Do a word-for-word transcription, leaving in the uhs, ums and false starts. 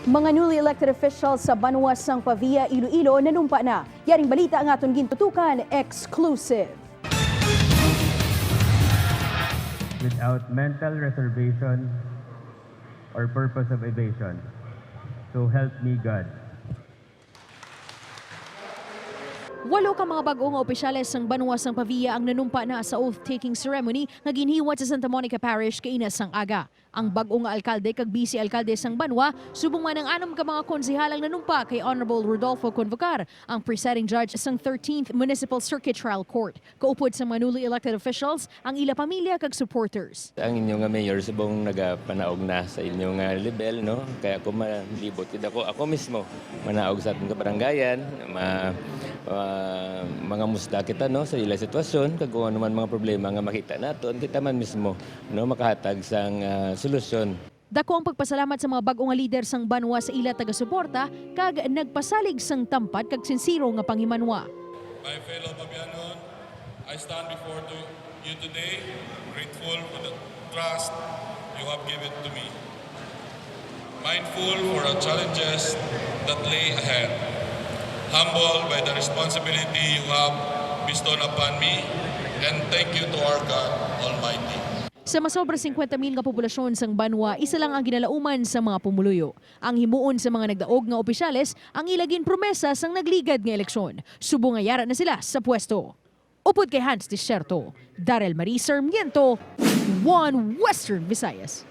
Mga newly elected officials sa banwa sang Pavia, Iloilo, nanumpa na. Yaring balita ang aton gintutukan, exclusive. Without mental reservation or purpose of evasion. So help me God. Walo ka mga bag-o nga opisyales sang banwa sang Pavia ang nanumpa na sa oath-taking ceremony nga ginhiwat sa Santa Monica Parish kaina sang aga. Ang bag-o nga alkalde kag vice alkalde sang banwa, subong man ang anom ka mga konsehal ang nanumpa kay Honorable Rodolfo Convocar, ang presiding judge sang thirteenth Municipal Circuit Trial Court. Kaupod sang mga newly elected officials ang ila pamilya kag supporters. Ang inyo nga mayor subong nagapanaog na sa inyo nga level, no? Kaya ako malibot gid ako, ako mismo manaog sa aton kabarangayan, ma, ma- mangamusta kita, no, sa ila sitwasyon kag kung ano man mga problema nga makita naton, kita man mismo, no, makahatag sang ah, solusyon. Dako ang pagpasalamat sa mga bag-o nga lider sang banwa sa ila taga-suporta kag nagpasalig sang tampad kag sinsero nga panghimanwa. My fellow Pabianon, I stand before to you today grateful for the trust you have given to me. Mindful for the challenges that lay ahead. Humbled by the responsibility you have bestowed upon me, and thank you to our God Almighty. Sa masobra singkwenta mil nga populasyon sang banwa, isa lang ang ginalauman sa mga pumuluyo, ang himuon sa mga nagdaog nga opisyales ang ila ginpromesa sang nagligad nga eleksyon, subong nga yara na sila sa pwesto. Upod kay Hans Desierto, Daryl Marie Sarmiento, One Western Visayas.